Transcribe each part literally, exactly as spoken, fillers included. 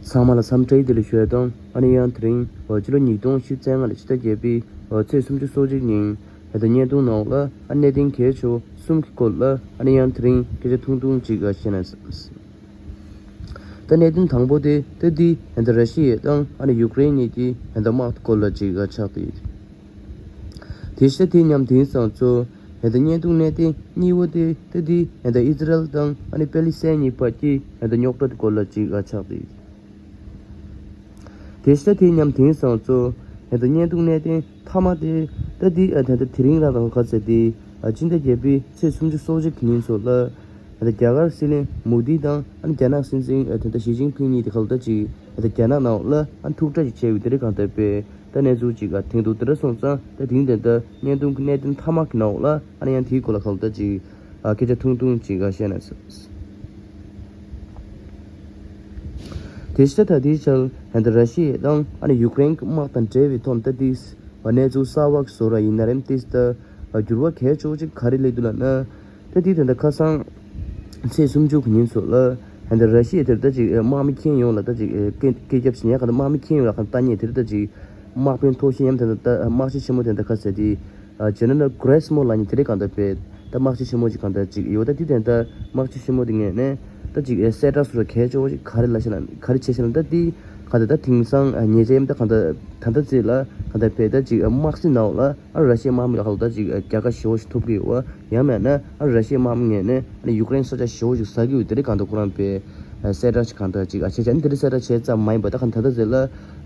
ཚང་མ་ལ་འཚམས་འདྲི་བདེ་ལེགས་ཞུ་ཡ་དང་། ཨ་ནི་ཡང་དེ་རིང་ཕྱི་ལོ་ཉིས་སྟོང་ཉི་ཤུ་རྩ་ལྔ་ལོའི་ཕྱི་ཟླ་བརྒྱད་པའི་ཚེས་སུམ་ཅུ་སོ་གཅིག་ཉིན་ད་ལྟ་བརྙན་ཐུང་ནང་ལ་ཨ་གནད་དོན་གལ་ཆེ་བ་གསུམ་གྱི་སྐོར་ལ་ཨ་ནི་ཡང་དེ་རིང་སྐད་ཆ་ཐུང་ཐུང་ཅིག་བཤད་ན། ད་གནད་དོན་དང་པོ་དེ་ད་འདི་ད་ལྟ་ར་ཤི་ཡ་དང་ཨ་ནི་ཡུཀ་རེན་གཉིས་ཀྱི་ད་ལྟ་དམག་སྐོར་ལ་ཅིག་ཆགས་ཏེ་ཡོད། དེ་བཞིན་དེ་མཉམ་དེང་སང་ཚོ་ད་ལྟ་བརྙན་ཐུང་གནད་དོན་གཉིས་པ་དེ་ད་འདི་ད་ལྟ་ཨི་ཟི་རལ་དང་ཨ་ནི་པེ་ལི་སི་ཐན་གཉིས་བར་གྱི་ད་ལྟ་རྙོག་དྲ་དེ་སྐོར་ལ་ཅིག་ཆགས་ཏེ་ཡོད། དེ་བཞིན་དེ་མཉམ་དེང་སང་ཚོ་ད་ལྟ་བརྙན་ཐུང་གནད་དོན་མཐའ་མ་དེ་ད་འདི་ད་ལྟ་དེ་རིང་ར་དང་ག་ཚོད་དེ་ཕྱི་ཟླ་བརྒྱད་པའི་ཚེས་སུམ་ཅུ་སོ་གཅིག་གི་ཉིན་ཚོ་ལ་ད་ལྟ་རྒྱ་གར་སྲིད་བློན་མོ་དི་དང་ཨ་ནི་རྒྱ་ནག་སྲིད་འཛིན་ད་ལྟ་ཞི་ཅིན་ཕིང་གཉིས་དེ་ག་ལ་ད་ཅིག་ད་ལྟ་རྒྱ་ནག་ནང་ལ་ཨ་ཐུག་འཕྲད་ཅིག་བྱས་ཡོད། དེ་རིང་གང་ལྟར་པས་ད་གནས་ཚུལ་ཅིག་ཐེངས་འདུག་དེ་འདྲ་སོང་ཙང་ད་དེང་དེ་ལྟ་བརྙན་ཐུང་གི་གནད་དོན་མཐའ་མ་གི་ནང་ལ་ཨ་ནི་ཡང་དེའི་སྐོར་ལ་ག་ལ་ད་ཅིག་ཨ་སྐད་ཆ་ཐུང་ཐུང་ཅིག་ཨ་བཤད་ན། དེ་བཞིན་ད་དེའི་ཆར་ད་ལྟ་ར་ཤི་ཡ་དང་ཨ་ནི་ཡུཀ་རེན་གྱི་དམག་དང་འབྲེལ་བའི་ཐོག་ད་ཏིས་གནས་ཚུལ་གསར་བ་བཟོ་ར་ཡིན་ན་རེམ། ཏིས་ད་འགྱུར་བ་གལ་ཆེ་བོ་ཅིག་ག་རེ་སླེབས་འདུག་ལབ་ན། ད་དེ་ད་ལྟ་ཁ་སང་ཚེས་སུམ་ཅུ་གི་ཉིན་ཚོ་ལ་ད་ལྟ་ར་ཤི་ཡ་དེར་ད་ཅིག་དམག་མི་ཁྱོན་ཡོངས་ལ་ད་ཅིག་སྐད་སྐད་རྒྱབ་བྱེད་ཡ་ག་ད་དམག་མི་ཁྱོན་ཡོངས་ལ་ག་ལྟ་ཉེ་དེར་ད་ཅིག་དམག་དཔོན་མཐོ་ཤོས་ཡམ་ད་ད་དམག་སྤྱི་ཆེན་མོ་དེ་ད་ཁ་ཟེར་དེ། ཨ་ཇེ་ནེ་རལ་གྷི་རེ་སི་མོ་ལབ་མཁན་དེ་རེད། གང་ལྟར་པས་ད་དམག་སྤྱི་ཆེན་མོ་ཅིག་གང་ལྟར་ཅིག་ཡོད། ད་དེ་དེ་ད་དམག་སྤྱི་ཆེན་མོ་དེ་ངོས་ནས་ད་ཅིག་ཨེ་གསལ་བསྒྲགས་སུ་ར་གལ་ཆེ་བོ་ཅིག་ག་རེ་ལབ་ཤེ་ལ་ག་རེ་བྱེད་ཤེ་ལ། ད་དེ་གང་ལྟར་ད་དེང་སང་ཉེ་ཆར་ཡམ་ད་གང་ལྟར་ད་ལྟ་ཚེ་ལ་གང་ལྟར་པས་ད་ཅིག་དམག་སྤྱི་ནང་ལ་ཨ་ར་ཤི་ཡའི་དམག་མི་ལ་གང་ལྟར་ཅིག་རྒྱལ་ཁ་ཞེ་བོ་ཞིག་ཐོབ་ཀྱི་ཡོད་བ། ཡང་མེད་ན་ཨ་ར་ཤི་ཡའི་དམག་མི་ངོས་ནས་ཨ་ནི་ཡུཀ་རེན་ས་ཆ་ཞེ་བོ་ཞིག་ཟ་གི་ཡོད། དེ་རེད། གང་ལྟར་ཁོ་རང་པས་གསལ་བསྒྲགས་ཅིག་གང་ལྟར་ཅིག་ཨ་བྱས་བྱས་ནས་དེ་རེད། གསལ་བསྒྲགས་བྱས་ཙམ་མ་ཡིན་པ་ད་གང་ད་ལྟ་ཚེ་ལ་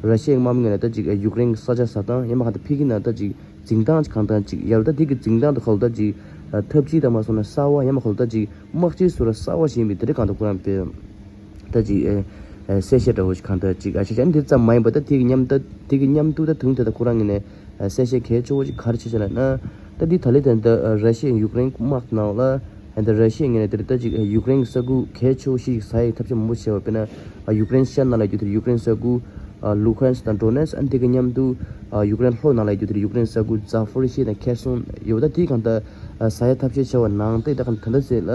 ར་ཤི་ཡའི་དམག་མི་ངོས་ནས་ད་ཅིག་ཡུཀ་རེན་གྱི་ས་ཆ་ཟ་སྟངས་ཡང་མ་གང་ལྟར་ཕ་གི་ནང་ད་ཅིག་འཛིང་སྟངས་ཅིག་གང་ལྟར་ཅིག་ཡར་ད་དེ་གི་འཛིང་སྟངས་དེ་གང་ལྟར་ཅིག་ཨ་འཐབ་ཇུས་དང་མ་སོང་ན་གསར་བ་ཡང་མ་གང་ལྟར་ཅིག་དམག་སྤྱི་ཚོ་ལ་གསར་བ་ཞིག་ཡིན་པའི་དེ་རེད། གང་ལྟར་ཁོ་རང་པས་ད་ཅིག་ཨེ་ཨེ་གསལ་བཤད་འདྲ་བོ་ཞིག་གང་ལྟར་ཅིག་ཨ་བྱས་བྱས་ནས་དེ་ཙམ་མ་ཡིན་པ་ད་དེ་གི་མཉམ་ད་དེ་གི་མཉམ་དུ་ད་དུང་དེ་ད་ཁོ་རང་ངོས་ནས་ཨ་གསལ་བཤད་གལ་ཆེ་བོ་ཞིག་ག་རེ་བྱས་བྱས་ལབ་ན། ད་འདི་ད་ལེ་དེ་ད་ཨ་ར་ཤི་ཡ་ཡུཀ་རེན་དམག་ནང་ལ་ཨ་ད་ར་ཤི་ཡ་ངོས་ནས་དེ་ད་ཅིག་ཨ་ཡུཀ་རེན་གྱི་ས་ཁུལ་གལ་ཆེ་བོ་ཞིག་ཟ་ཡའི་ཐབས་ཤེས་མང་པོ་བྱས་པ། དཔེར་ན་ཨ་ཡུཀ་རེན་ཤར་ནང་ལ་ཡོད་དེ་ཡུཀ་རེན་ས་ཁུལ་ཨ་ལུ་ཧན་སི་དང་ཌོ་ནེ་སི། ཨ་འདི་གི་མཉམ་དུ་ཨ་ཡུཀ་རེན་ལྷོ་ནང་ལ་ཡོད་དེ་ཡུཀ་རེན་ས་ཁུལ་ཛ་ཕོ་རི་ཤི་དང་ཁེར་སོན་ཡོད། ད་དེ་གང་ལྟར་ཨ་ཟ་ཡ་ཐབས་ཤེས་བྱས་པ་ནང་བཞིན་ད་གང་ད་ད་ཟེར་ལ་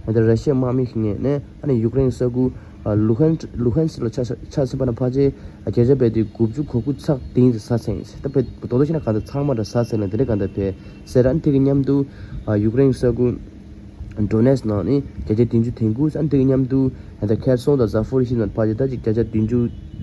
ཨ་ད་ར་ཤི་ཡ་དམག་མི་ངོས་ནས་ཨ་ནི་ཡུཀ་རེན་ས་ཁུལ་ཨ་ལུ་ཧན་ལུ་ཧན་སི་ལ་ཆ་ཆ་ཆ་ཕྱིན་པ་ན་ཕལ་ཆེར་བརྒྱ་ཆ་བས་དེ་དགུ་བཅུ་གོ་དགུ་ཚེག་དེ་ཟ་ཚར་ཡིན། ད་བས་རྡོག་རྡོག་བྱས་ན་གང་ལྟར་ཚང་མ་འདྲ་ཟ་ཚར་ལ་དེ་འདྲ་གང་ལྟར་བས་ཟེར། ཨ་ནི་དེ་གི་མཉམ་དུ་ཨ་ཡུཀ་རེན་ས་ཁུལ་ཌོ་ནེ་སི་ནང་ནས་བརྒྱ་ཆ་བདུན་ཅུ་དོན་དགུ། ཨ་ནི་དེ་གི་མཉམ་དུ་ཨ་ད་ཁེར་སོན་དང་ཛ་ཕོ་རི་ཤི་ནང་ཕལ་ཆེར་ད་ཅིག་བརྒྱ་ཆ་བདུན་ཅུ་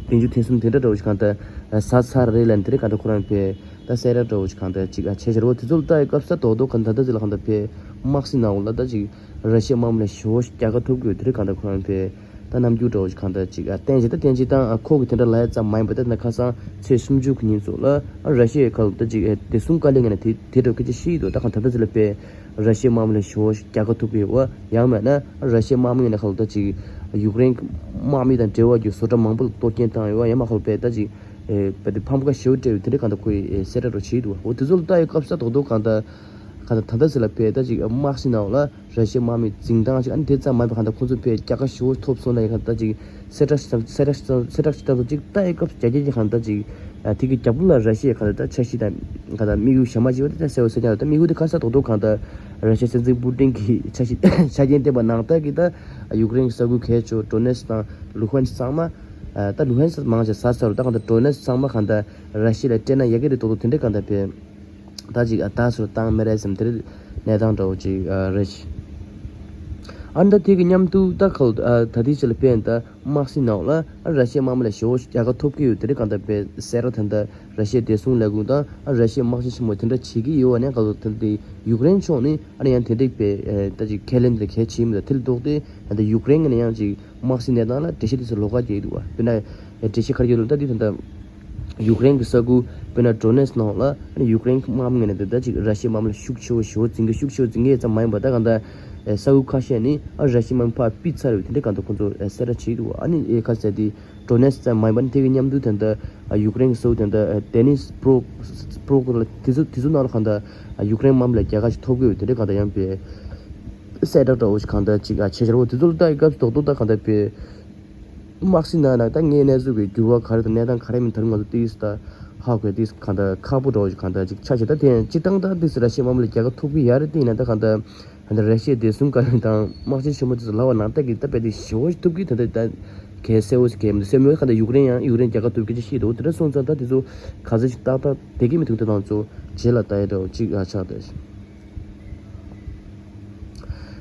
བདུན་ཅུ་དོན་གསུམ་དེ་འདྲ་འདྲ་བོ་ཞིག་གང་ལྟར་ཟ་ཚར་རེད་ལ་དེ་འདྲ་གང་ལྟར་ཁོ་རང་བས་ད་གསལ་བསྒྲགས་འདྲ་བོ་ཞིག་གང་ལྟར་ཅིག་ཨ་བྱས་བྱས་རེད་བ། དེ་ཚོ་ལ་ལྟ་ཡི་སྐབས་སུ་རྡོག་རྡོག་གང་ལྟར་ད་ཅིག་ལ་གང་ལྟར་བས་དམག་སྲིད་ནང་འོག་ལ་ད་ཅིག་ར་ཤི་ཡའི་དམག་མི་ལ་ཞེ་བོ་ཞིག་རྒྱལ་ཁ་ཐོབ་དགོས་དེ་རེད། གང་ལྟར་ཁོ་རང་བས་ད་རྣམ་འགྱུར་འདྲ་བོ་ཞིག་གང་ལྟར་ཅིག་ཨ་བསྟན་བྱས་ད་བསྟན་བྱས་ད་ཨ་ཁོ་གི་དེ་འདྲ་ལབ་ཡ་ཙམ་མ་ཡིན་པ། ད་ན་ཁ་སང་ཚེས་སུམ་ཅུ་གི་ཉིན་ཚོ་ལ་ཨ་ར་ཤི་ཡའི་ཁ་ལ་ད་ཅིག་ཨ་བདེ་སྲུང་བཀའ་བློན་ངོས་ནས་དེ་དེ་འདྲ་སྐད་ཆ་བཤད་ཡི་འདུག་ད་གང་ད་ད་ཅིག་ལ་བས་ར་ཤི་ཡའི་དམག་མི་ལ་ཞེ་བོ་ཞིག་རྒྱལ་ཁ་ཐོབ་ཀྱི་ཡོད་བ། ཡང་མེད་ན་ཨ་ར་ཤི་ཡའི་དམག་མི་ངོས་ནས་ཁ་ལ་ད་ཅིག་ཡུཀ་རེན་གྱི་དམག་མི་དང་འབྲེལ་བ་རྒྱུ་བཟོ་གྲྭ་མང་པོ་ལ་གཏོར་སྐྱོན་བཏང་ཡོད་བ། ཡང་མ་ཁ་ལ་བས་ད་ཅིག་ཨེ་བས་དེ་ཕམ་ཁ་ཞེ་བོ་སྤྲད་ཡོད་དེ་འདྲ་གང་ད་ཁོས་ཨེ་གསལ་བསྒྲགས་འདྲ་བོ་བྱས་ཡི་འདུག་འོ་དེ་ཚོ་ལ་ལྟ་ཡི་སྐབས་སུ་རྡོག་རྡོག་གང་ད་གང་ད་ད་ད་ཟེར་ལ་བས་ད་ཅིག་དམག་སྲིད་ནང་ལ་ར་ཤི་ཡའི་དམག་མི་འཛིང་སྟངས་ཅིག་ཨ་ནི་དེ་ཙམ་མ་ཡིན་པ་གང་ལྟར་ཁོང་ཚོ་དཔེ་རྒྱལ་ཁ་ཞེ་བོ་ཐོབ་སོང་ན་ཡང་གང་ལྟར་ཅིག་གསལ་བསྒྲགས་ཤིག་གསལ་བསྒྲགས་ཤིག་གསལ་བསྒྲགས་ཤིག་བཏང་ཐུབ་ཅིག་ལྟ་ཡི་སྐབས་སུ་རྒྱ་སྐད་ཀྱི་གང་ལྟར་ཅིག་ཨ་དེ་གི་རྒྱབ་ལོགས་ལ་ར་ཤི་ཡའི་གང་ལྟར་འཆར་གཞི་དང་གང་ལྟར་དམིགས་ཡུལ་གཞན་མ་ཅིག་ཡོད་དེ་གསལ་བོ་གསལ་རྐྱང་རེད། ད་དམིགས་ཡུལ་དེ་ག་རེ་ཟེར་རྡོག་རྡོག་གང་ལྟར་ར་ཤི་ཡའི་སྲིད་འཛིན་པུ་ཏིན་གྱི་འཆར་གཞི་ཆ་རྐྱེན་ལྡན་པ་ནང་ལྟར་གྱི་ད་ཡུཀ་རེན་གྱི་ས་ཁུལ་གལ་ཆེ་བ་ཌོ་ནེ་སི་དང་ལུ་ཧན་སི་ཚང་མ་ཨ་ད་ལུ་ཧན་སི་མང་ཆེ་ཟ་ཚར་རེད། ད་གང་ལྟར་ཌོ་ནེ་སི་ཚང་མ་གང་ལྟར་ར་ཤི་ཡ་ལ་སྤྲད་ན་ཡག་གི་རེད་རྡོག་རྡོག་དེ་འདྲ་གང་ལྟར་བས། ད་ཅིག་ཨ་ད་སུ་བཏང་མེད་རེད་བསམ་དེར་གནས་སྟངས་འདྲ་བོ་ཅིག་ཨ་རེད། ཨ་ནི་ད་དེ་གི་མཉམ་དུ་ད་ཁ་ལ་ཨ་ད་དེ་ཅི་ལ་བས་ད་དམག་སྲིད་ནང་ལ་ཨ་ར་ཤི་ཡའི་དམག་མི་ལ་ཞེ་བོ་རྒྱལ་ཁ་ཐོབ་ཀྱི་ཡོད་དེ་འདྲ་གང་ལྟར་བས་གསལ་བསྒྲགས་ད་ད་ར་ཤི་ཡའི་བདེ་སྲུང་ལས་ཁུངས་དང་ཨ་ར་ཤི་ཡའི་དམག་སྤྱི་ཆེན་མོ་དེ་འདྲ་བྱེད་ཀྱི་ཡོད་བ་ནས་ག་ལ་ད་དེ་ཡུཀ་རེན་ཕྱོགས་ནས་ཨ་ནི་ཡང་དེ་འདྲ་བས་ཨ་ད་ཅིག་ཁས་ལེན་དེ་འདྲ་གལ་ཆེ་མི་འདུག་དེ་ལ་ལྡོག་སྟེ་ཨ་ད་ཡུཀ་རེན་གྱི་ནས་ཡང་ཅིག་དམག་སྲིད་གནས་སྟངས་ལ་འགྲེལ་བཤད་དེ་ཚོ་ལོགས་ཀ་རྒྱག་གི་འདུག་བ། དཔེར་ན་འགྲེལ་བཤད་ག་རེ་རྒྱག་འདུག་ད་དེ་ད་ལྟ་ཡུཀ་རེན་གྱི་ས་ཁུལ་དཔེར་ན་ཌོ་ནེ་སི་ནང་ལ་ཨ་ནི་ཡུཀ་རེན་གྱི་དམག་མི་ངོས་ནས་ད་ལྟ་ཅིག་ར་ཤི་ཡའི་དམག་མི་ལ་ཤུགས་ཆེ་བོ་ཞེ་བོ་འཛིང་གི་ཤུགས་ཆེ་བོ་འཛིང་གི་ཙམ་མ་ཡིན་པར་ད་གང་ལྟར་ས་ཁུལ་ཁ་ཤས་ནི་ཨ་ར་ཤི་ཡའི་དམག་མི་ཕར་ཕུད་ཚར་ཡོད་དེ་འདྲ་གང་ལྟར་ཁོང་ཚོ་གསལ་བསྒྲགས་བྱས་འདུག་ཨ་ནི་ཁ་གསལ་དེ་ཌོ་ནེ་སི་ཙམ་མ་ཡིན་པར་དེ་གི་མཉམ་དུ་ད་ལྟ་ཡུཀ་རེན་གྱི་ས་ཁུལ་ད་ལྟ་ཏེ་ནིས་པྲོ་པྲོ་ལ་དེ་ཚོ་དེ་ཚོ་ནང་ལ་གང་ལྟར་ཡུཀ་རེན་དམག་མི་ལ་རྒྱལ་ཁ་ཞིག་ཐོབ་གི་ཡོད་དེ་འདྲ་གང་ལྟར་ཡང་བས་གསལ་བསྒྲགས་འདྲ་བོ་ཞིག་གང་ལྟར་ཅིག་ཨ་བྱས་བྱས་རེད་བ། དེ་ཚོ་ལ་ལྟ་ཡི་སྐབས་སུ་རྡོག་རྡོག་ད་གང་ལྟར་བས། དམག་སྲིད་ནང་ན་ད་ངའི་གནས་ཚུལ་གྱི་འགྱུར་བ་ག་རེ་དང་གནས་སྟངས་ག་རེ་མིན་ད་རུང་ང་ཚོ་ཏིས་ད་ཧ་གོ་ཏིས་གང་ལྟར་ཁག་པོ་འདྲ་བོ་ཞིག་གང་ལྟར་ཅིག་ཆགས་བྱས། ད་དེ་ཡང་སྤྱིར་བཏང་ད་ཏིས་ར་ཤི་ཡའི་དམག་མི་ལ་རྒྱལ་ཁ་ཐོབ་ཀྱི་ཡ་རེད། དེ་ཡིན་ན་ད་གང་ལྟར་ད་ལྟ་ར་ཤི་ཡའི་བདེ་སྲུང་བཀའ་བློན་དང་དམག་སྤྱི་ཆེན་མོ་ཏིས་ལབ་པ་ནང་ལྟར་གྱི་ད་དཔེ་དེ་ཞེ་བོ་ཞིག་ཐུབ་ཀྱི་ད་ལྟ་ད་ གལ་གསལ་བོ་ཞིག་གལ་མི་འདུག་སེམས་ནང་གང་ལྟར་ཡུཀ་རེན་ཡང་ཡུཀ་རེན་རྒྱལ་ཁ་ཐོབ་སྐད་ཆ་བཤད་འདུག་དེ་འདྲ་སོང་ཙང་ད་དེ་ཚོ་ག་ཚོད་ཞིག་ཏག་ཏག་བསྡད་ཀྱི་མི་འདུག་དེ་དང་ཚོ་རྗེས་ལ་ལྟ་ཡ་འདྲ་བོ་ཅིག་ཨ་ཆགས་འདུག་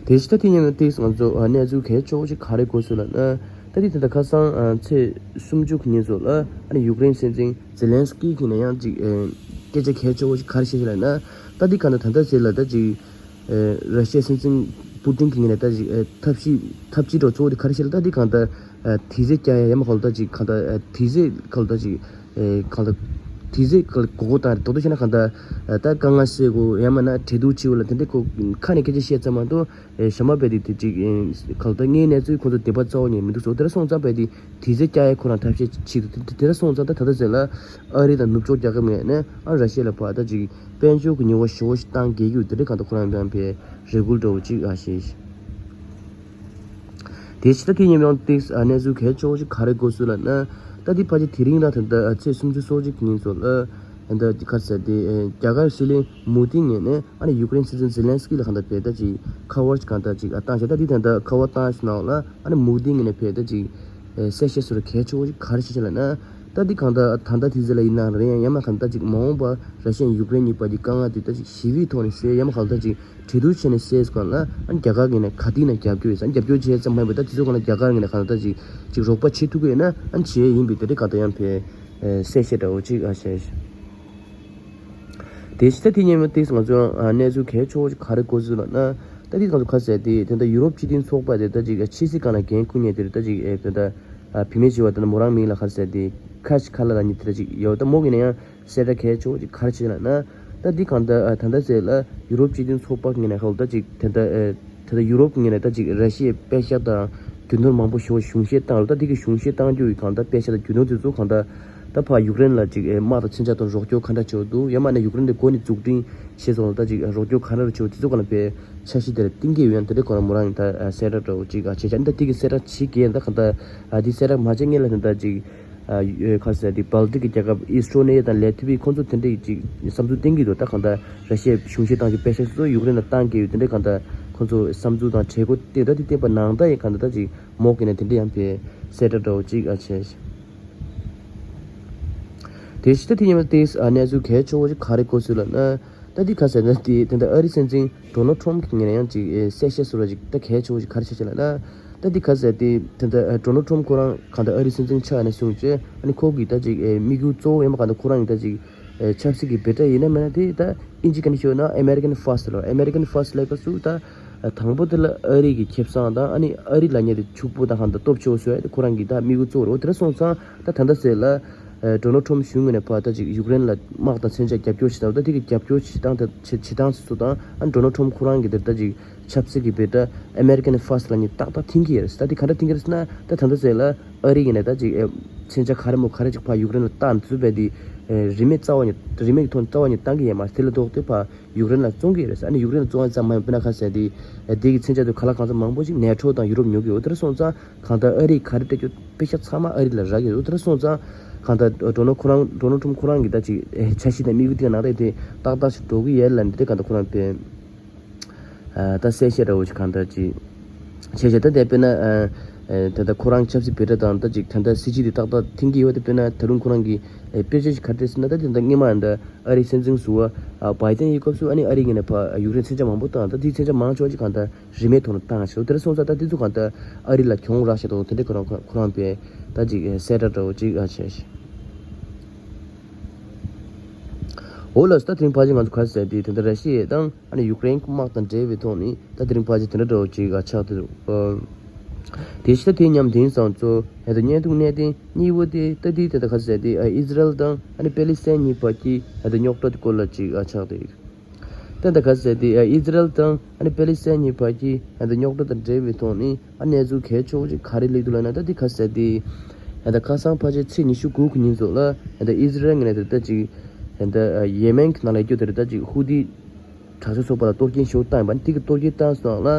དེ་ཕྱི་ད་དེ་ཉིན་ལ་ཏིག་ང་ཚོ་གནས་ཚུལ་གལ་ཆེ་བོ་ཞིག་ག་རེ་གོ་སོང་ལབ་ན། ད་དེ་དེ་ད་ཁ་སང་ཚེས་སུམ་ཅུ་གི་ཉིན་ཚོ་ལ་ཨ་ནི་ཡུཀ་རེན་སྲིད་འཛིན་ཛེ་ལན་སི་ཀི་གིས་ནས་ཡང་ཅིག་སྐད་ཆ་གལ་ཆེ་བོ་ཞིག་ག་རེ་བཤད་ཤག་ལབ་ན། ད་དེ་གང་ལྟར་ད་ལྟ་ཚེ་ལ་ད་ཅིག་ར་ཤི་ཡའི་སྲིད་འཛིན་པུ་ཏིན་གྱིས་ངས་ནས་ད་ཅིག་ཐབས་ཤེས་ཐབས་ཇུས་འདྲ་གཙོ་བོ་དེ་ག་རེ་བཤད་ལ་ད་དེ་གང་ལྟར་དུས་ཚོད་བསྐྱལ་ཡ་ཡ་མ་ག་ལ་ད་ཅིག་གང་ལྟར་དུས་ཚོད་ག་ལ་ད་ཅིག་གང་ལྟར་དུས་ཚོད་ག་ལ་གོ་གོ་དང་རྡོག་རྡོག་བཤད་ན་གང་ལྟར་ད་དཀའ་ངལ་སེལ་དགོས་ཡ་མ་ན་གྲོས་བསྡུར་བྱེད་དགོས་ལ་དེ་འདྲའི་ཁོ་ཁ་ནས་སྐད་ཆ་བཤད་ཙམ་མ་གཏོགས་ཞྭ་མོ་བས་དེ་དེ་ཅིག་ག་ལ་ད་དངོས་གནས་ཚུལ་ཁོང་ཚོ་དད་པ་རྩ་བ་ཉིད་མི་འདུག་སོ་དེ་འདྲ་སོང་ཙང་བས་དེ། དུས་ཚོད་བསྐྱལ་ཡ་ཁོ་རང་ཐབས་ཤེས་ཅིག་དེ་དེ་འདྲ་སོང་ཙང་ད་ད་ལྟ་ཟེར་ལ་ཨ་རི་དང་ནུབ་ཕྱོགས་རྒྱལ་ཁབ་ངོས་ནས་ཨ་ར་ཤི་ཡ་ལ་ཕར་ད་ཅིག་དཔལ་འབྱོར་གྱི་ཉེས་པ་ཞེ་པོ་ཞིག་བཏང་གི་ཡོད་དེ་འདྲ་གང་ལྟར་ཁོ་རང་ཡང་ཕར་རེ་སྐུལ་འདྲ་བོ་ཅིག་ཨ་བྱས། དེ་ཕྱི་ད་དེ་ཉིན་ཡང་ཏིག་ཨ་གནས་ཚུལ་གལ་ཆེ་བོ་ཞིག་ག་རེ་གོ་སོང་ལབ་ན། ད་དེ་ཕར་ཅིག་དེ་རིང་ལ་ད་ལྟ་ཚེས་སུམ་ཅུ་སོ་གཅིག་གི་ཉིན་ཚོ་ལ་ད་ལྟ་ག་རེ་ཟེར་དེ་རྒྱ་གར་སྲིད་བློན་མོ་དི་ངོས་ནས། ཨ་ནི་ཡུཀ་རེན་སྲིད་འཛིན་ཛེ་ལན་སི་ཀི་ལ་གང་ལྟར་བས་ད་ཅིག་ཁ་པར་ཅིག་གང་ལྟར་ཅིག་ཨ་བཏང་བྱས། ད་འདི་ད་ལྟ་ཁ་པར་བཏང་ཞིག་ནང་ལ་ཨ་ནི་མོ་དི་ངོས་ནས་བས་ད་ཅིག་ཨེ་གསལ་བཤད་སོགས་གལ་ཆེ་བོ་ཞིག་ག་རེ་བྱས་ཤག་ལབ་ན། ད་འདི་གང་ལྟར་ད་ལྟ་དུས་ཚོད་ལ་ཡིན་ན་རེད་ཡང་ཡང་མ་གང་ལྟར་ཅིག་མ་འོངས་པ་ར་ཤི་ཡ་ཡུཀ་རེན་གཉིས་བར་གྱི་དཀའ་ངལ་དེ་ད་ཅིག་ཞི་བའི་ཐོག་ནས་སེལ་ཡང་མ་གང་ལྟར་ཅིག་གྲོས་བསྡུར་བྱས་ནས་སེལ་སྐོར་ལ་ཨ་ནི་རྒྱ་གར་ངོས་ནས་ག་དུས་ན་རྒྱབ་སྐྱོར་ཡོད་ས་རྒྱབ་སྐྱོར་བྱས་ཙམ་མ་ཡིན་པ་ད་དུས་ཚོད་གང་ལ་རྒྱ་གར་ངོས་ནས་གང་ལྟར་ཅིག་ཅིག་རོགས་པ་བྱེད་ཐུབ་ཀྱི་ཡོད་ན་ཨ་ནི་བྱས་ཡིན་པའི་དེ་འདྲ་གང་ལྟར་ཡང་ཕེ་གསལ་བཤད་འདྲ་བོ་ཅིག་ཨ་བྱས། དེ་ཕྱི་ད་དེ་ཉིན་མོ་ཏིག་ང་ཚོ་གནས་ཚུལ་གལ་ཆེ་བོ་ཞིག་ག་རེ་གོ་སོང་ལབ་ན། ད་དེ་ང་ཚོ་ག་རེ་ཟེར་དེ་དེ་འདྲ་ཡུ་རོབ་སྤྱི་མཐུན་ཚོགས་པ་དེ་ད་ཅིག་ཕྱི་སྲིད་སྒང་ལ་འགན་འཁུར་མཁན་དེ་རེད། ད་ཅིག་ཨེ་དེ་འདྲ་བུད་མེད་ཞིག་བ་དེ་འདྲ་མོ་རང་མིང་ལ་ག་རེ་ཟེར་དེ་ཁ་ཤི་ཁ་ལ་ལ་ཉིད་དེ་འདྲ་ཅིག་ཡོད། ད་མོ་གི་ནས་ཡང་གསལ་བསྒྲགས་གལ་ཆེ་བོ་ཅིག་ག་རེ་བྱས་ལབ་ན། ད་འདི་གང་ལྟར་ད་ལྟ་ཟེར་ལ་ཡུ་རོབ་སྤྱི་མཐུན་ཚོགས་པ་ངོས་ནས་ཧོལ་ད་ཅིག་དེ་འདྲ་ཨེ་དེ་ལྟར་ཡུ་རོབ་ངོས་ནས་ད་ཅིག་ར་ཤི་ཡའི་པེ་ཤག་དང་རྒྱུ་ནོར་མང་པོ་ཞེ་པོ་གཞུང་བཞེས་བཏང་རེད། ད་དེ་གི་གཞུང་བཞེས་བཏང་རྒྱུ་ཡི་གང་ལྟར་པེ་ཤག་དང་རྒྱུ་ནོར་དེ་ཚོ་གང་ལྟར་ད་ཕར་ཡུཀ་རེན་ལ་ཅིག་ཨེ་དམག་དང་མཚོན་ཆ་དང་རོགས་སྐྱོར་ག་འདྲ་བྱེད་འདུག་ཡང་མིན་ན་ཡུཀ་རེན་དེ་འགོ་ནས་འཛུགས་སྐྲུན་བྱས་སོང་ལ་ད་ཅིག་རོགས་སྐྱོར་ག་འདྲ་བྱེད་དེ་ཚོ་གང་ལ་དཔེ་འཆར་གཞི་དེར་བཏིང་གི་ཡོད་ཡང་དེ་འདྲ་གང་ལ་མོ་རང་ཡིན་ད་གསལ་བསྒྲགས་འདྲ་བོ་ཅིག་བྱས་ཆ་འདི་དེ་གི་གསལ་བསྒྲགས་བྱེད་ཀྱི་ཡིན། ད་གང་ལྟར་དེ་གསལ་བསྒྲགས་མ་བྱས་སྔོན་ལ་ད་ད་ཅིག་ཨ་ཡོད་ཁ་ཟེར་དེ་སྦལ་ཏིག་གི་རྒྱལ་ཁབ་ཨི་སི་ཊོ་ནི་ཡ་དང་ལེ་ཐི་བི་ཁོང་ཚོ་དེ་འདྲའི་ཅིག་བསམ་ཚུལ་བསྟན་གྱི་འདུག་ད་གང་ལྟར་ར་ཤི་ཡའི་གཞུང་བཞེས་བཏང་རྒྱུ་པེ་ཤག་སོ་སོ་ཡུཀ་རེན་ལ་བཏང་གི་ཡོད། དེ་འདྲའི་གང་ལྟར་ཁོང་ཚོ་བསམ་ཚུལ་དང་གྲོས་འགོ་དེ་འདྲ་དེ་བསྟན་པ་ནང་ལྟར་ཡིན། གང་ལྟར་ད་ཅིག་མོ་གི་ནས་དེ་འདྲ་ཡང་ཕེ་གསལ་བསྒྲགས་འདྲ་བོ་ཅིག་ཨ་བྱས། དེ་ཕྱི་ད་དེ་ཉིན་མ་དེ་ཨ་གནས་ཚུལ་གལ་ཆེ་བོ་ཅིག་ག་རེ་གོ་སོང་ལབ་ན། ད་འདི་ག་ཟེར་ན་དེ་དེ་འདྲ་ཨ་རི་སྲིད་འཛིན་ཌོ་ནལ་ཊམ་གྱི་ངོས་ནས་ཡང་ཅིག་ཨེ་གསལ་བཤད་སོགས་ལ་ཅིག་ད་གལ་ཆེ་བོ་ཅིག་ག་རེ་བྱས་བྱས་ལབ་ན། ད་འདི་ག་ཟེར་དེ་དེ་འདྲ་ཨེ་ཌོ་ནལ་ཊམ་ཁོ་རང་གང་ལྟར་ཨ་རི་སྲིད་འཛིན་ཆགས་ནས་བཟུང་བྱས་ཨ་ནི་ཁོ་གི་ད་ཅིག་ཨེ་དམིགས་ཡུལ་གཙོ་བོ་ཡིན་པ་གང་ལྟར་ཁོ་རང་གི་ད་ཅིག་ཨེ་ཆབ་སྲིད་ཀྱི་འབོད་སྒྲ་ཡིན་ན་མིན་ན་དེ་ད་ཨིན་ཇི་སྐད་ནས་ཤོད་ན་ཨ་མེ་རི་ཀན་ཕར་སི་ཊི་ལབ། ཨ་མེ་རི་ཀན་ཕར་སི་ཊི་ལབ་སྐབས་སུ་ད་དང་པོ་དེ་ལ་ཨ་རི་གི་ཁེ་བཟང་དང་ཨ་ནི་ཨ་རི་ལབ་མཁན་དེ་ཕྱུག་པོ་དང་གང་ལྟར་སྟོབས་ཆེ་བོ་བཟོ་ཡ་དེ་ཁོ་རང་གི་ད་དམིགས་ཡུལ་གཙོ་བོ་རེད། འོ་དེ་འདྲ་སོང་ཙང་ད་ད་ལྟ་ཟེར་ལ། ཨེ་ཌོ་ནལ་ཊམ་གཞུང་ངོས་ནས་ཕར་ད་ཅིག་ཡུཀ་རེན་ལ་དམག་དང་མཚོན་ཆ་རྒྱབ་སྐྱོར་བྱེད་སྟངས་ད་དེ་གི་རྒྱབ་སྐྱོར་བྱེད་སྟངས་ད་བྱེད་བྱེད་སྟངས་སོ་སོ་དང་ཨ་ཌོ་ནལ་ཊམ་ཁོ་རང་གི་དེར་ད་ཅིག་ཆབ་སྲིད་ཀྱི་འབོད་སྒྲ་ཨ་མེ་རི་ཀན་ཕར་སི་ཊི་ལབ་མཁན་ཏག་ཏག་འཐེན་གྱི་ཡོད་རེད། ད་དེ་ག་འདྲ་འཐེན་གྱི་རེད་ཟེར་ན་ད་ད་ལྟ་ཟེར་ལ་ཨ་རི་ངོས་ནས་ད་ཅིག་ཨེ་མཚོན་ཆ་ག་རེ་མོ་ག་རེ་ཅིག་ཕར་ཡུཀ་རེན་ལ་བཏང་ཚུལ་བས་དེ་ཨེ་རིན་མེད་རྩ་བ་ཉིད་རིན་མེད་ཀྱི་ཐོག་ནས་རྩ་བ་ཉིད་བཏང་གི་ཡོད་མ་རེད། དེ་ལ་ལྡོག་སྟེ་ཕར་ཡུཀ་རེན་ལ་བཙོང་གི་ཡོད་རེད་ཟེར། ཨ་ནི་ཡུཀ་རེན་ལ་བཙོང་ཡ་ཙམ་མ་ཡིན་པ་ན་ག་ཟེར་དེ་ཨེ་དེ་གི་མཚོན་ཆ་དེ་ག་ལ་གང་འཚམ་མང་པོ་ཞིག་ནེ་ཊོ་དང་ཡུ་རོབ་ཉོ་གི་ཡོད། དེ་འདྲ་སོང་ཙང་གང་ལྟར་ཨ་རིས་ག་རེ་སྤྲད་རྒྱུ་དཔེ་ཆ་ཚང་མ་ཨ་རི་ལ་རག་གི་ཡོད། དེ་འདྲ་སོང་ཙང་གང་ལྟར་ཌོ་ནལ་ཁོ་རང་ཌོ་ནལ་ཊམ་ཁོ་རང་གི་ད་ཅིག་ཨེ་འཆར་གཞི་དང་དམིགས་ཡུལ་དེ་ནང་ལ་དེ་ཏག་ཏག་ཞིག་འགྲོ་གི་ཡོད་ལབ་ནས་དེ་གང་ལྟར་ཁོ་རང་དེ་ཨ་ད་གསལ་བཤད་འདྲ་བོ་ཞིག་གང་ལྟར་ཅིག་བྱས་བྱས་ད་དེ་དཔེར་ན་ཨ་ཨ་ད་ལྟ་ཁོ་རང་ཆབ་སྲིད་འབོད་སྒྲ་དང་ད་ཅིག་ད་ལྟ་སྲིད་ཇུས་དེ་ཏག་ཏག་འཐེན་གྱི་ཡོད། དེ་དཔེར་ན་ད་རུང་ཁོ་རང་གི་ཨེ་དཔེར་བརྗོད་ཞིག་ག་རེ་རེད་ཟེར་ན་ད་དེ་ད་སྔོན་མ་ད་ཨ་རིའི་སྲིད་འཛིན་ཟུར་པ་ཨ་བྷའི་ཏན་ཡི་སྐབས་སུ་ཨ་ནི་ཨ་རི་ངོས་ནས་ཕར་ཡུཀ་རེན་མཚོན་ཆ་མང་པོ་བཏང་། ད་དེའི་མཚོན་ཆ་མང་ཆེ་བ་ཅིག་གང་ལྟར་རིན་མེད་ཐོག་ནས་བཏང་ཞིང་། དེ་འདྲ་སོང་ཙང་ད་དེ་ཚོ་གང་ལྟར་ཨ་རི་ལ་གྱོང་རག་ཤག་འདུག་དེ་འདྲ་ཁོ་རང་ཁོ་རང་པས་ད་ཅིག་གསལ་བསྒྲགས་འདྲ་བོ་ཅིག་ཨ་བྱས་ཤིང་། འོ་ལགས་སོ། ད་དེ་རིང་ཕལ་ཆེར་ང་ཚོ་ག་རེ་ཟེར་དེ་དེ་འདྲ་ར་ཤི་ཡ་དང་ཨ་ནི་ཡུཀ་རེན་དམག་དང་འབྲེལ་བའི་ཐོག་ནས་ད་དེ་རིང་ཕལ་ཆེར་དེ་འདྲ་འདྲ་བོ་ཅིག་ཨ་ཆགས་འདུག་དེ་ཕྱི་ད་དེ་མཉམ་དེང་སང་ཚོ་ཧེ་ད་བརྙན་ཐུང་གནད་དོན་གཉིས་པོ་དེ་ད་དེ་དེ་ད་ག་རེ་ཟེར་དེ་ཨ་ཨི་ཟི་རལ་དང་ཨ་ནི་པེ་ལི་སི་ཐན་གཉིས་བར་གྱི་ཧེ་ད་རྙོག་དྲ་དེ་སྐོར་ལ་ཅིག་ཨ་ཆགས་འདུག་ད་ད་ག་རེ་ཟེར་དེ་ཨ་ཨི་ཟི་རལ་དང་ཨ་ནི་པེ་ལི་སི་ཐན་གཉིས་བར་གྱི་ཨ་ད་རྙོག་དྲ་དང་འབྲེལ་བའི་ཐོག་ནས་ཨ་གནས་ཚུལ་གལ་ཆེ་བོ་ཅིག་ག་རེ་སླེབས་འདུག་ལབ་ན། ད་དེ་ག་རེ་ཟེར་དེ་ཨ་ད་ཁ་སང་ཕལ་ཆེར་ཚེས་ཉི་ཤུ་དགུ་གི་ཉིན་ཚོ་ལ་ཨ་ད་ཨི་ཟི་རལ་ངོས་ནས་ད་ད་ཅིག་ཨ་ད་ཡེ་མེན་གྱི་ནང་ལ་ཡོད་རྒྱུ་དེ་རེད། ད་ཅིག་ཧུ་ཐི་དྲག་ཤོས་ཚོགས་པ་ལ་གཏོར་སྐྱོན་ཞེ་པོ་བཏང་ཡོད་པ་ནི་དེ་གི་གཏོར་སྐྱོན་བཏང་སོང་ལ་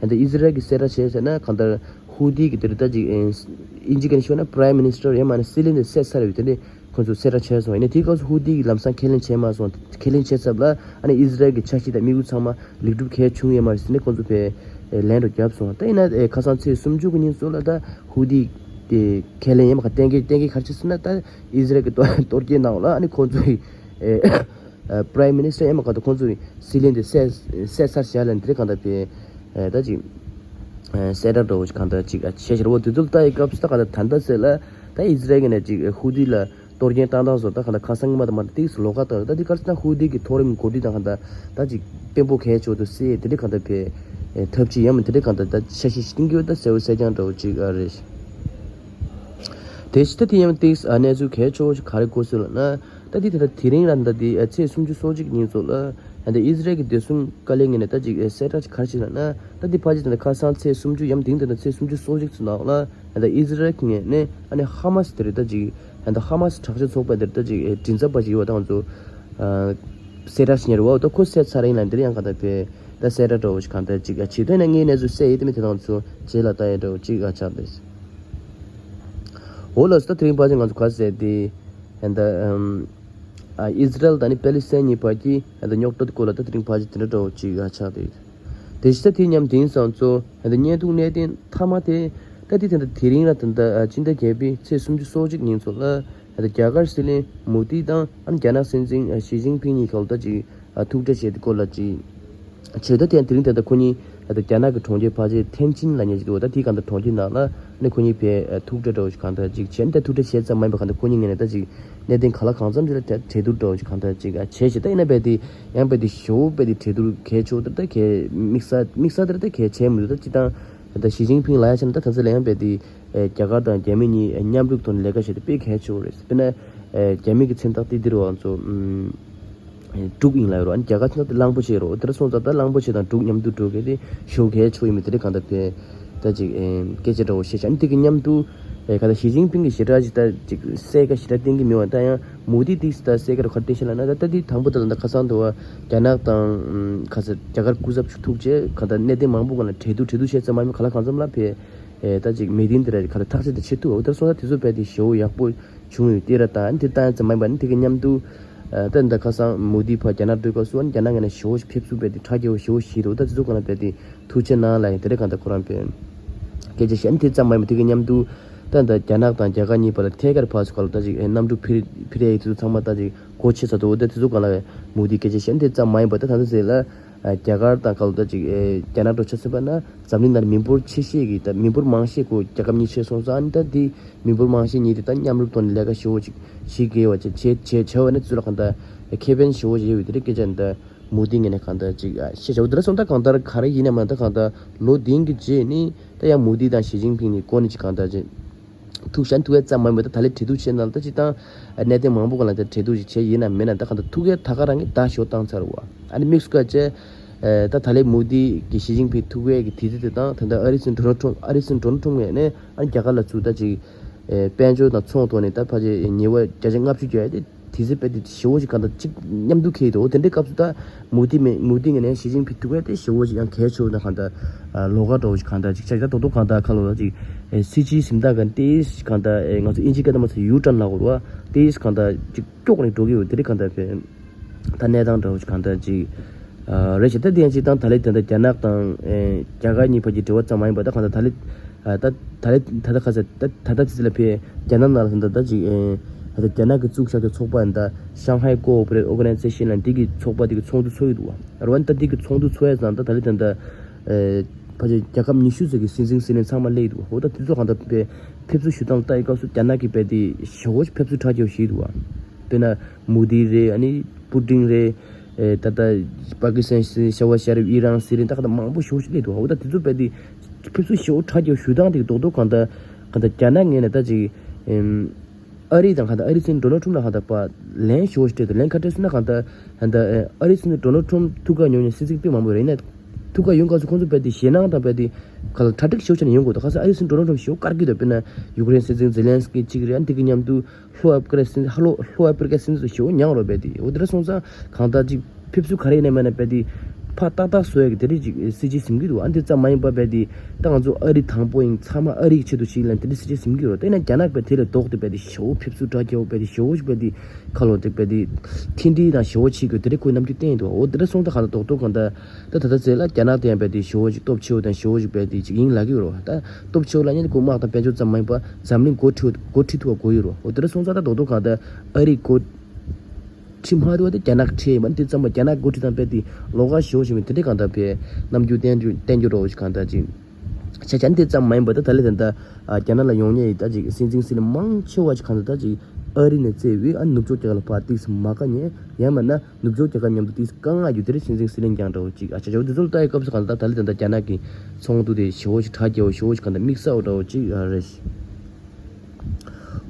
ཨ་ད་ཨི་ཟི་རལ་གྱིས་གསལ་བསྒྲགས་བྱས་ཟེར་ན་གང་ལྟར་ཧུ་ཐི་གི་དེ་རེད། ད་ཅིག་ཨིན་ཇི་སྐད་ནས་ཤོད་ན་པ་རའིམ་མི་ནི་སི་ཊར་ཡང་མིན་ན་སྲིད་བློན་དེ་བསད་ཚར་ཡོད། དེ་ནས་ཁོང་ཚོས་གསལ་བསྒྲགས་བྱས་སོང་། ཡིན་ནའི་དེའི་སྐབས་སུ་ཧུ་ཐི་གིས་ལམ་སང་ཁས་ལེན་བྱས་མ་སོང་། ཁས་ལེན་བྱས་ཚར་ལ་ཨ་ནི་ཨི་ཟི་རལ་གྱི་འཆར་གཞི་དང་དམིགས་ཡུལ་ཚང་མ་ལེགས་གྲུབ་གང་ཡང་བྱུང་ཡོད་མ་རེད་ཟེར་ནས་ཁོང་ཚོ་ཕར་ལན་འདྲ་བརྒྱབ་སོང་། ད་ཡིན་ན་ཁ་སང་ཚེས་སུམ་ཅུ་གི་ཉིན་ཚོ་ལ་ད་ཧུ་ཐི་ དེ་ཁས་ལེན་ཡང་མ་གཏན་འཁེལ་གཏན་འཁེལ་ག་རེ་བྱས་སོང་ན། ད་ཨི་ཟི་རལ་གྱི་གཏོར་གཏོར་རྒྱག་ནང་ལ་ཨ་ནི་ཁོང་ཚོའི་ཨེ་Prime Minister ཡང་མ་ག་ད་ཁོང་ཚོའི་སྲིད་བློན་དེ་བསད་བསད་ཚར་བཞག་ལ་འདི་རེད། གང་ལྟར་དེ་ཨེ་ད་ཅིག་ཨེ་གསལ་བསྒྲགས་འདྲ་བོ་ཅིག་གང་ལྟར་ཅིག་ཨ་བྱས་ཤར་བ་དེ་ཚོ་ལ་ལྟ་ཡི་སྐབས་སུ། ད་གང་ལྟར་ད་ལྟ་ཟེར་ལ་ད་ཨི་ཟི་རལ་གྱི་ནས་ཅིག་ཧུ་ཐི་ལ་གཏོར་སྐྱོན་བཏང་སྟངས་སོགས་ད་གང་ལྟར་ཁ་སང་མ་དང་མ་ཏིག་ལོགས་ཀ་ལྟ་ད་འདི་གར་སོང་ན་ཧུ་ཐི་གི་མཐོ་རིམ་འགོ་ཁྲིད་དང་གང་ལྟར་ད་ཅིག་དཔོན་པོ་གལ་ཆེ་བོ་དེ་བསད། དེ་འདྲ་གང་ལྟར་བས་ཐབས་ཇུས་ཡང་མིན་དེ་འདྲ་གང་ལྟར་ད་འཆར་གཞི་ཞིག་བཏིང་གི་ཡོད། ད་གསལ་བོ་གསལ་རྐྱང་འདྲ་བོ་ཅིག་ཨ་རེད། དེ་ཕྱི་ད་དེ་ཡང་ཏིག་ཨ་གནས་ཚུལ་གལ་ཆེ་བོ་ཞིག་ག་རེ་གོ་སོང་ལབ་ན། ད་དེ་དེ་ད་དེ་རིང་ར་ད་དེ་ཚེས་སུམ་ཅུ་སོ་གཅིག་ཉིན་ཚོ་ལ་ད་ཨི་ཟི་རལ་གྱི་བདེ་སྲུང་བཀའ་བློན་ངོས་ནས་ད་ཅིག་གསལ་བསྒྲགས་ཅིག་ག་རེ་བྱས་ལབ་ན། ད་དེ་ཕལ་ཆེར་ད་ཁ་སང་ཚེས་སུམ་ཅུ་ཡང་དེ་ད་ཚེས་སུམ་ཅུ་སོ་གཅིག་ཚོ་ནང་ལ་ད་ཨི་ཟི་རལ་གྱི་ངོས་ནས་ཨ་ནི་ཧ་མ་སི་དེ་རེད། ད་ཅིག་ད་ཧ་མ་སི་དྲག་སྤྱོད་ཚོགས་པ་དེར་ད་ཅིག་མགྲིན་ཚབ་པ་ཞིག་ཡོད་པ་ད་ང་ཚོ་གསལ་བསྒྲགས་ཤིག་ཉར་བ་ད་ཁོ་བསད་ཚར་རིང་ལ་འདིར་ཡང་གང་ལྟར་བས་ད་གསལ་བསྒྲགས་འདྲ་བོ་ཞིག་གང་ལྟར་ཅིག་ཨ་བྱེད་དོན་ནས་ངའི་གནས་ཚུལ་གསལ་ཡོད་དེ་མི་དེ་དང་ཚོ་རྗེས་ལ་ལྟ་ཡ་འདྲ་བོ་ཅིག་ཨ་ཆགས་འདུག་འོ་ལགས་སོ། ད་དེ་རིང་ཕལ་ཆེར་ང་ཚོ་ག་ཟེར་ཏེ་ད་ཨ་ཨི་ཟི་རལ་དང་ནི་པེ་ལི་སི་ཐན་གཉིས་བར་གྱི་ད་རྙོག་དྲ་སྐོར་ལ་ད་དེ་རིང་ཕལ་ཆེར་དེ་འདྲ་འདྲ་བོ་ཅིག་ཨ་ཆགས་འདུག་དེ་བཞིན་ད་དེ་མཉམ་དེང་སང་ཚོ་ད་བརྙན་ཐུང་གནད་དོན་མཐའ་མ་དེ་ད་དེ་ད་དེ་རིང་ལ་ད་ད་ཨ་སྤྱི་ཟླ་བརྒྱད་པའི་ཚེས་སུམ་ཅུ་སོ་གཅིག་ཉིན་ཚོ་ལ་ད་རྒྱ་གར་སྲིད་བློན་མོ་དི་དང་ཨ་ནི་རྒྱ་ནག་སྲིད་འཛིན་ཞི་ཅིན་ཕིང་གཉིས་བར་ལ་ད་ཅིག་ཨ་ཐུག་འཕྲད་བྱས་དེ་སྐོར་ལ་ཅིག་བྱས། ད་དེ་དེ་རིང་ད་ལྟ་ཁོ་གཉིས་ད་ལྟ་རྒྱ་ནག་གི་གྲོང་ཁྱེར་ཕལ་ཆེར་ཐེན་ཅིན་ལབ་མཁན་ཅིག་འདུག་ད་དེའི་སྒང་དུ་གྲོང་ཁྱེར་ནང་ལ་ནི་ཁོ་གཉིས་ཕར་ཐུག་འཕྲད་འདྲ་བོ་ཞིག་གང་ལྟར་ཅིག་བྱས། ད་ཐུག་འཕྲད་བྱས་ཙམ་མ་ཡིན་པར་གང་ལྟར་ཁོ་གཉིས་ངོས་ནས་ད་ཅིག་གནད་དོན་གང་ལ་གང་འཚམ་ཅིག་ལ་གྲོས་བསྡུར་འདྲ་བོ་ཞིག་གང་ལྟར་ཅིག་བྱས་ཤིང་། ད་ཡིན་ན་རྦད་དེ་ཡང་རྦད་དེ་ཞེ་པོ་རྦད་དེ་གྲོས་བསྡུར་གལ་ཆེ་བོ་ད་ལྟ་གལ་དམིགས་བསལ་དམིགས་བསལ་ད་ལྟ་གལ་ཆེ་མི་འདུག་ད་སྤྱིར་བཏང་ད་ཞི་ཅིན་ཕིང་ལབ་ཡ་བྱས་ན་ད་ད་ཚོད་ལ་ཡང་རྦད་དེ་རྒྱ་གར་དང་རྒྱ་མི་གཉིས་མཉམ་རུབ་ཐོག་ནས་ལས་ཀ་བྱས་ཏེ་དཔེ་གལ་ཆེ་བོ་རེད། དཔེར་ན་རྒྱ་མི་གི་མཚན་རྟགས་ཏི་ཏིར་བ་ཚོ་འབྲུག་ཡིན་ལབ་ཡོད་རོ། ཨ་ནི་རྒྱ་གར་ཚོ་ད་གླང་པོ་ཆེ་རོ། དེ་འདྲ་སོང་ཙང་ད་གླང་པོ་ཆེ་དང་འབྲུག་མཉམ་དུ་འགྲོ་གི་དེ་ཞེ་པོ་གལ་ཆེ་བོ་ཡིན་མི་དེ་རེད། གང་ལྟར་དེ་ད་ཅིག་སྐད་ཆ་འདྲ་བོ་བཤད་བྱས། ཨ་ནི་དེ་གི་མཉམ་དུ་གང་ལྟར་ཞི་ཅིན་ཕིང་གི་ཞེ་དྲག་ཅིག་ད་ཅིག་གསལ་ཁ་ཞེ་དྲག་བསྟན་གི་མེད་པ། ད་ཡང་མོ་དི་དེ་ད་གསལ་ཁ་རུ་ག་རེ་བསྟན་ཤག་ལབ་ན། ད་ད་དེ་དང་པོ་ད་ད་ཁ་སང་དུ་བ་རྒྱ་ནག་དང་ག་ས་རྒྱ་གར་སྐུ་ཚབ་ཚོ་ཐུག་རྗེས་གང་ལྟར་གནད་དོན་མང་པོ་སྒང་ལ་གྲོས་བསྡུར་གྲོས་བསྡུར་བྱས་ཙམ་མ་ཡིན་པར་གང་ལ་གང་འཚམ་ལ་ཕེ་ད་ཅིག་མི་དིན་དེ་ར་ག་ལ་ཐག་གཅོད་དེ་བྱེད་ཐུབ། འོ་དེར་སོང་ན་དེ་ཚོ་རྦད་དེ་ཞེ་པོ་ཡག་པོ་བྱུང་ཡོད་དེ་ར། ད་འདི་ལྟ་ཙམ་མ་ཡིན་པར་ནི་དེ་གི་མཉམ་དུ་ད་འདི་ཁ་སང་མོ་དི་ཕར་རྒྱ་ནག་འགྲོའི་སྐབས་སུ་རྒྱ་ནག་ངོས་ནས་ཞེ་པོ་ཕེབས་བསུ་རྦད་དེ་ཁྲ་རྒྱས་པོ་ཞེ་པོ་ཞིག་འདུག་ད་དེ་ཚོ་གང་ལ་རྦད་དེ་ཐུགས་རྗེ་གནང་ལབ་ཡིན། དེ་རེད། གང་ལྟར་ཁོ་རང་པས་སྐད་ཆ་བཤད་ནི་དེ་ཙམ་མ་ཡིན་པར་དེ་གི་མཉམ་དུ་ད་འདི་རྒྱ་ནག་དང་རྒྱ་གར་གཉིས་བར་ལ་ཐད་ཀར་ཕར་ཚུར་ག་ལ་ད་ཅིག་གནམ་གྲུ་འཕུར་འཕུར་ཡས་དེ་ཚོ་ཚང་མ་ད་ཅིག་སྒོ་ཕྱེ་ཚར་འདུག་འོ་ད་དེ་ཚོ་གང་ལ་མོ་དི་སྐད་ཆ་བཤད་ནི་དེ་ཙམ་མ་ཡིན་པར་ད་ད་ལྟ་ཟེར་ལ། རྒྱ་གར་དང་ག་ལ་ད་ཅིག་རྒྱ་ནག་འགྲོ་ཆ་ཟིན་པ་ན་འཛམ་གླིང་ནང་མི་འབོར་ཆེ་ཤོས་ཀྱི་ད་མི་འབོར་མང་ཤོས་ཀྱི་རྒྱལ་ཁབ་གཉིས་ཆགས་སོང་ཙང་། ཨ་ནི་ད་འདི་མི་འབོར་མང་ཤོས་གཉིས་དེ་ད་མཉམ་རུབ་ཐོག་ནས་ལས་ཀ་ཞེ་པོ་ཅིག་བྱེད་དགོས་པ་བྱས་བྱས་བྱས་པ་ནི་ཚུར་ལ་གང་ལྟར་ཁེ་ཕན་ཞེ་པོ་ཅིག་ཡོད་པའི་དེ་རིགས་སྐད་ཆ་འདི་མོ་དི་ངོས་ནས་གང་ལྟར་ཅིག་བཤད་བྱ་བ་དེ་ར་སོང་། ད་གང་ལྟར་ག་རེ་ཡིན་ནའི་མ་ད་གང་ལྟར་ལོ་བདུན་གྱི་རྗེས་ནི་ད་ཡང་མོ་དི་དང་ཞི་ཅིན་ཕིང་གཉིས་སྐོར་ནས་ཅིག་གང་ལྟར་ཅིག་ཐུག་ཤན་ཐུག་ཡས་ཙམ་མ་ཡིན་པར་ད་ད་ལས་གྲོས་བསྡུར་བྱས་ན་ད་ཅིག་ད་གནད་དོན་མང་པོ་སྒང་ལ་ད་གྲོས་བསྡུར་ཅིག་བྱས་ཡིན་ན་མིན་ན་ད་གང་ལྟར་ཐུག་ཡས་ད་ག་རང་གི་ད་ཞོ་བཏང་ཚར་བ། ཨ་ནི་དམིགས་སུ་བཀར་བྱས་ད་ད་ལས་མོ་དི་གི་ཞི་ཅིན་ཕིང་ཐུག་ཡས་ཀྱི་དུས་ཚོད་དེ་དང་ད་ད་ཨ་རིའི་སྲིད་འཛིན་ཌོ་ནལ་ཊམ་ཨ་རིའི་སྲིད་འཛིན་ཌོ་ནལ་ཊམ་ངོས་ནས་ཨ་ནི་རྒྱ་གར་ལ་ཚུར་ད་ཅིག་དཔལ་འབྱོར་དང་ཚོང་ཐོག་ནས་ད་ཕལ་ཆེར་ཉེས་པ་བརྒྱ་ཆ་ལྔ་བཅུ་རྒྱག་ཡས་དེ། དེ་ཚེ་དཔེ་དེ་ཞེ་པོ་ཞིག་གང་ལྟར་གཅིག་མཉམ་དུ་འཁེལ་འདུག་དེ་འདྲའི་སྐབས་སུ་ད་མུ་དི་མེ་མུ་དི་ངོས་ནས་ཞི་ཅིན་ཕིང་ཐུག་པས་དེ་ཞེ་པོ་ཞིག་ཡང་གལ་ཆེ་བོ་ན་གང་ལྟར་ལོགས་ཀ་འདྲ་བོ་ཞིག་གང་ལྟར་ཅིག་ཆགས་ཀྱི་ད་རྡོག་རྡོག་གང་ལྟར་ཁ་ལོ་ལ་ཅིག་སྲིད་སྤྱིའི་གཟེངས་རྟགས་གང་ཏིས་གང་ལྟར་ང་ཚོ་ཨིན་ཇི་སྐད་དུ་མ་ཚོ་ཡུ་ཊརན་ལབ་དགོས་རེད་བ། ཏིས་གང་ལྟར་ཅིག་སྐྱོག་ནས་འགྲོ་གི་ཡོད། དེ་རིགས་གང་ལྟར་ཕན། ད་གནས་སྟངས་འདྲ་བོ་ཞིག་གང་ལྟར་ཅིག་ཨ་རེད་ཤག་ད་དེ་ཡང་ཅིག་དང་ད་ལས་དེ་འདྲ་རྒྱ་ནག་དང་ཨེ་རྒྱ་གར་གཉིས་བར་གྱི་འབྲེལ་བ་ཙམ་མ་ཡིན་པ་ད་གང་ལྟར་ད་ལས་ཨ་ད་ད་ལས་ད་ལྟ་ག་ས་ད་ད་ལྟ་ཙི་ཙི་ལ་ཕེ་རྒྱ་ནག་ནང་ལ་ད་ད་ཅིག་ཨེ་ད་ལྟ་རྒྱ་ནག་གི་བཙུགས་བཞག་པའི་ཚོགས་པ་ཡིན་ད་Shanghai Cooperation Organization ལ་འདི་གི་ཚོགས་པ་འདི་གི་ཚོགས་འདུ་ཚོགས་ཡོད་འདུག་བ། རེད་བ། ད་འདི་གི་ཚོགས་འདུ་ཚོགས་ཡས་ཙང་ད་ད་ལས་ད་ད་ཨེ་ཕལ་ཆེར་རྒྱལ་ཁབ་ཉི་ཤུ་ཙམ་གི་སྲིད་འཛིན་སྲིད་བློན་ཚང་མ་སླེབས་འདུག་བ། འོ་ད་དེ་ཚོ་གང་ལྟར་ཕེ་ཕེབས་བསུ་ཞུ་སྟངས་ལྟ་ཡི་སྐབས་སུ་རྒྱ་ནག་གི་ཕེ་དེ་ཞེ་པོ་ཕེབས་བསུ་ཁྲ་རྒྱག་ཞིག་འདུག་བ། དཔེར་ན། མུ་དི་རེད། ཨ་ནི་པུ་ཏིན་རེད། ཨེ་ད་ལྟ་པ་ཀི་སི་ཐན་ཞི་ཤ་བ་ཤ་རིབ་ཨི་རན་སི་རིན་ད་ག་ད་མང་པོ་ཞེ་པོ་ཞིག་སླེབས་འདུག་འོ་ད་དེ་ཚོ་རྦད་དེ་ཕེབས་བསུ་ཞེ་པོ་ཁྲ་རྒྱག་ཞུ་སྟངས་དེ་རྡོག་རྡོག་གང་ལྟར་གང་ལྟར་རྒྱ་ནག་ངོས་ནས་ད་ཅིག་ཨེམ་ཨ་རི་དང་གང་ལྟར་ཨ་རིའི་སྲིད་འཛིན་ཌོ་ནལ་ཊམ་ལ་གང་ལྟར་པ་ལན་ཞེ་པོ་ཞིག་སྤྲད་འདུག་ལན་ག་རེ་སྤྲད་ཟེར་ན་གང་ལྟར་གང་ལྟར་ཨ་རིའི་སྲིད་འཛིན་ཌོ་ནལ་ཊམ་ཐུག་ག་ཡོང་ནས་སྲིད་འཛིན་དཔེ་མང་པོ་རེད་ནས་ཐུག་ག་ཡོང་སྐབས་སུ་ཁོང་ཚོ་རྦད་དེ་ཞེད་སྣང་དང་རྦད་དེ་གང་ལ་གྲ་སྒྲིག་ཞེ་པོ་བྱས་ནས་ཡོང་དགོས་འདུག་ཁ་སང་ཨ་རིའི་སྲིད་འཛིན་ཌོ་ནལ་ཊམ་ཞེ་པོ་དཀར་གི་འདུག་དཔེར་ན་ཡུཀ་རེན་སྲིད་འཛིན་ཛེ་ལན་སི་ཀི་གཅིག་རེད། ཨ་ནི་དེ་གི་མཉམ་དུ་ལྷོ་ཨ་ཕི་རི་ཀ་སྲིད་འཛིན་ཧ་ལོ་ལྷོ་ཨ་ཕི་རི་ཀ་སྲིད་འཛིན་ཚོ་ཞེ་པོ་མྱངས་རོགས་རྦད་དེ། འོ་དེ་འདྲ་སོང་ཙང་གང་ལྟར་ཅིག་ཕེབས་བསུ་ག་རེ་ཡིན་ན་མིན་ན་རྦད་དེ་ ཕར་ཏག་ཏག་བཟོ་ཡ་གི་དེ་རིགས་ཅིག་སྲིད་ཇུས་ཟིན་གྱི་འདུག་ཨ་འདི་ཙམ་མ་ཡིན་པ་རྦད་དེ་ད་ང་ཚོ་ཨ་རི་དང་པོ་ཡིན། ཚང་མ་ཨ་རི་གི་ཆེད་དུ་ཞིག་ལ་དེ་འདྲ་སྲིད་ཇུས་ཟིན་གྱི་ཡོད་རེད། དེ་ན་རྒྱ་ནག་པས་དེ་ལས་ལྡོག་སྟེ་རྦད་དེ་ཞེ་པོ་ཕེབས་བསུ་གྲ་རྒྱས་པོ་རྦད་དེ་ཞེ་པོ་ཞིག་རྦད་དེ་ཁ་ལོ་དེ་རྦད་དེ་མཐུན་སྒྲིལ་དང་ཞེ་པོ་བྱེད་དགོས་དེ་འདྲ་ཁོས་རྣམ་འགྱུར་བསྟན་འདུག་འོ་དེ་འདྲ་སོང་ཙང་གང་ལྟར་རྡོག་རྡོག་གང་ལྟར་ད་ད་ལྟ་ཚེ་ལ་རྒྱ་ནག་དེ་ཡང་རྦད་དེ་ཞེ་པོ་ཞིག་སྟོབས་ཆེ་བོ་དང་ཞེ་པོ་ཞིག་རྦད་དེ་ཅིག་ཡིན་ལབ་ཀྱི་ཡོད་རེད། ད་སྟོབས་ཆེ་བོ་ལབ་མཁན་དེ་ཁོ་དམག་དང་དཔལ་འབྱོར་ཙམ་མ་ཡིན་པ་འཛམ་གླིང་འགོ་ཁྲིད་འགོ་ཁྲིད་ཐུབ་པ་དགོས་ཡོད་རེད། འོ་དེ་འདྲ་སོང་ཙང་ད་རྡོག་རྡོག་གང་ལྟར་ཨ་རི་འགོ་ཁྲིད་མ་ཐུབ་པ་དེ་རྒྱ་ནག་ཁྲིད་ཡིན་པ་འདི་ཙམ་པ་རྒྱ་ནག་འགོ་ཁྲིད་དང་རྦད་དེ་ལོགས་ཀ་ཞེ་པོ་ཞིག་མིན་དེ་འདྲའི་གང་ལྟར་བས་རྣམ་འགྱུར་བསྟན་རྒྱུ་བསྟན་རྒྱུ་འདྲ་བོ་ཞིག་གང་ལྟར་ཅིག་ཆ་ཆ་འདི་ཙམ་མ་ཡིན་པ་ད་ད་ལས་ད་ལྟ་རྒྱ་ནག་ལ་ཡོང་མཁན་ཡི་ད་ཅིག་སྲིད་འཛིན་སྲིད་བློན་མང་ཆེ་བ་ཞིག་གང་ལྟར་ད་ཅིག་ཨ་རི་ནས་བཙལ་བའི་ཨ་ནུབ་ཕྱོགས་རྒྱལ་ཁབ་ལ་ཕར་ཏིག་ཙམ་མ་དགའ་མཁན་ཡང་མིན་ན་ནུབ་ཕྱོགས་རྒྱལ་ཁབ་མཉམ་དུ་ཏིག་ཙམ་དཀའ་ངལ་རྒྱུ་དེ་རེད། སྲིད་འཛིན་སྲིད་བློན་རྐྱང་འདྲ་བོ་ཅིག་ཨ་ཆ་ཆ་བོ་འདི་ཚོ་ལ་ལྟ་ཡི་སྐབས་སུ་གང་ལྟར་ད་ད་ལས་ད་ལྟ་རྒྱ་ནག་གི་ཚོགས་འདུ་དེ་ཞེ་པོ་ཞིག་གྲ་རྒྱས་པོ་ཞེ་པོ་ཞིག་གང་ལྟར་དམིགས་བསལ་འདྲ་བོ་ཅིག་རེད།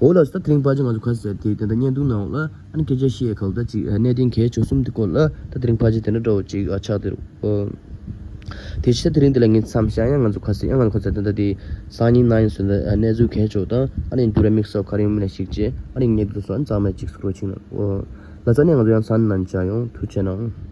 འོ་ལགས་སོ། ད་དེ་རིང་ཕལ་ཆེར་ང་ཚོ་ཁ་གསལ་དེ་དེ་འདྲ་བརྙན་ཐུང་ནང་ལ་ཨ་ནི་སྐད་ཆ་བཤད་ཡས་ཁག་ད་ཅིག་གནད་དོན་གལ་ཆེ་གསུམ་དེ་སྐོར་ལ་ད་དེ་རིང་ཕལ་ཆེར་དེ་འདྲ་འདྲ་བོ་ཅིག་ཨ་ཆགས་དེ་རུ། དེ་ཕྱིར་དེ་རིང་འདི་ལ་ངས་མཚམས་བཞག་ཡང་ང་ཚོ་ཁ་གསལ་ཡང་ང་ཚོ་ཁ་གསལ་དེ་འདྲ་དེ་སང་ཉིན་གནངས་ཉིན་སོན་ད་གནས་ཚུལ་གལ་ཆེ་བ་དང་ཨ་ནི་འགྱུར་བ་དམིགས་བསལ་ག་རེ་ཡོང་མིན་ལ་གཞིགས་བྱས་ཨ་ནི་ངས་འདི་ཚོ་ཨ་ནི་གཙང་མ་ཅིག་སྐོར་ཅིག་ན། ལ་ཙ་ནས་ང་ཚོ་ཡང་སང་ཉིན་ནང་མཇལ་ཡོང་། ཐུགས་རྗེ་གནང་།